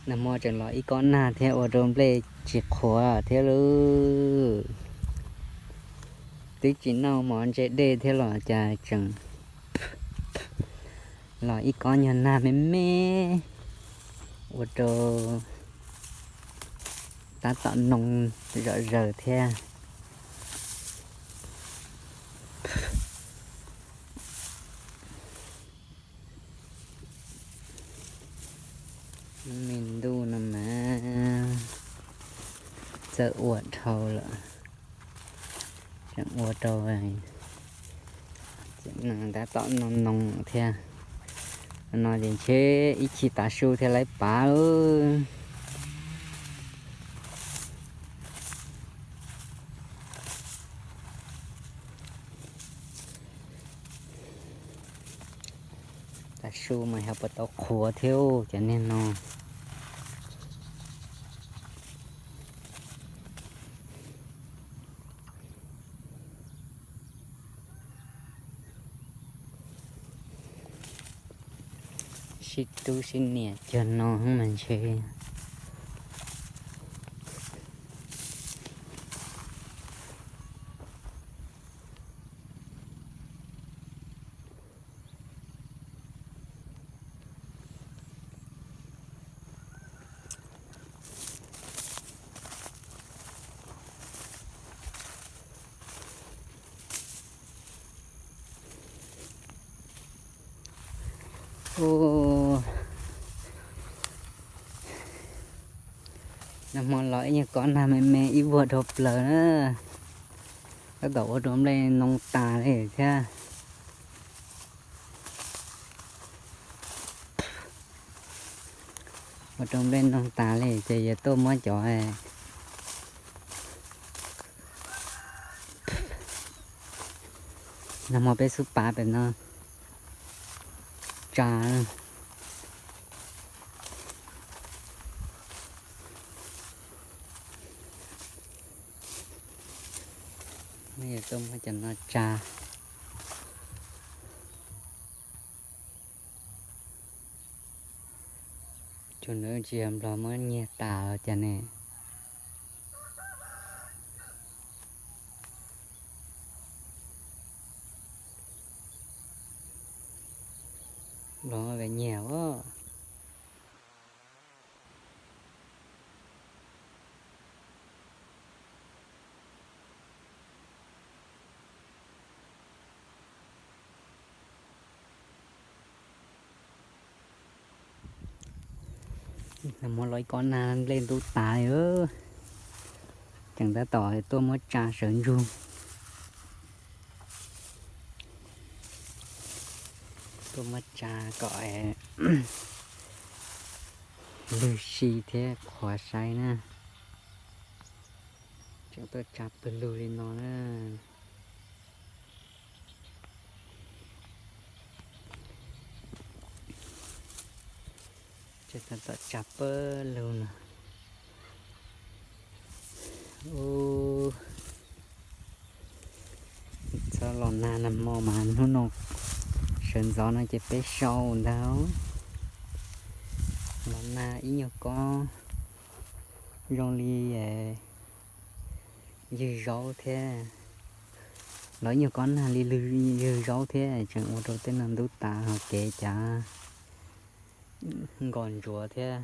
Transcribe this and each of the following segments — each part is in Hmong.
Nag hmo tseem los ib kob nag thiab ua rau nplej tsis qhuav thiab lauj. Twb tsis noj mov ntse dej thiab los cas tseem los ib kob nyuag nag me me ua rau tab tom noo zom zaws thiab. Me ntuj no mas txawj ua dhau lawm, tseem ua rau tab tom noo noo thiab. No ces ntshe ib chim tav su thiaj laib pav. Tav su mas xyov puas tau qhuav thiab cov niag no. Sib tub sib niam cuag no mas ntshe. Nag hmo los ib nyuag kob nag me me ib vuag dhau plaws na. Tab tom ua rau nplej noo tas li thiab. Ua rau nplej noo tas li ces yuav tuaj muab cov nag hmo peb xub pav pem no tsa. Yuav tuaj muab cov no tsa. Tsuas ntawd tsis yog nplog muab nyiag tas los cas ne. Nplog muab nyiag os. Nag hmo los ib kob nag nplej ntub tas li. Tseem tab tom tuaj muab tsa sawv ntsug. Tuaj muab tsa kom lwg si thiab qhuav saib na. Tseem tuaj tsa pawg lug li no na. Tseem tab tom tsa pawg lug no. Txhob los nag nag hmo mas hnub no sawv ntxov no ces peb sau ntag. Los nag ib nyuag kob zoo li ywg zaub thiab. Los ib nyuag kob nag li ywg zaub thiab tseem ua rau tej no ntub tas ho kev cav nkos ntsuav thiab.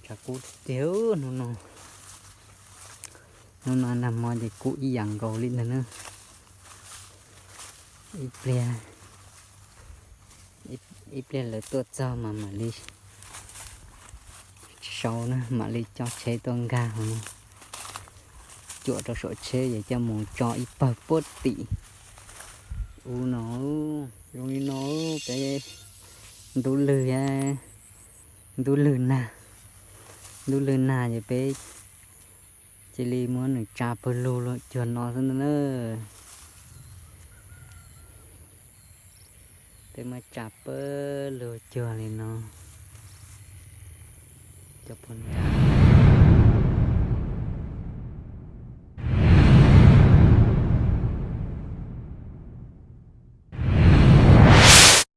Tshav kub tiag hnub no. Hnub no nag hmo ces kub ib yam nkaus li ntag na. Ib pliag, ib pliag lawv tuaj txog mas mam li sau na, mam li coj tsheb tuaj nkag hauv no. Cuam rau saum tsheb es coj mus tso ib pawg puag tim u no. Zoo li no peb ntub lwg, ntub lwg nag, ntub lwg nag ces peb cia li muab nws tsa pawg lug cuag no xwb na. Peb muab tsa pawg lug cuag li no. Cov pawg lug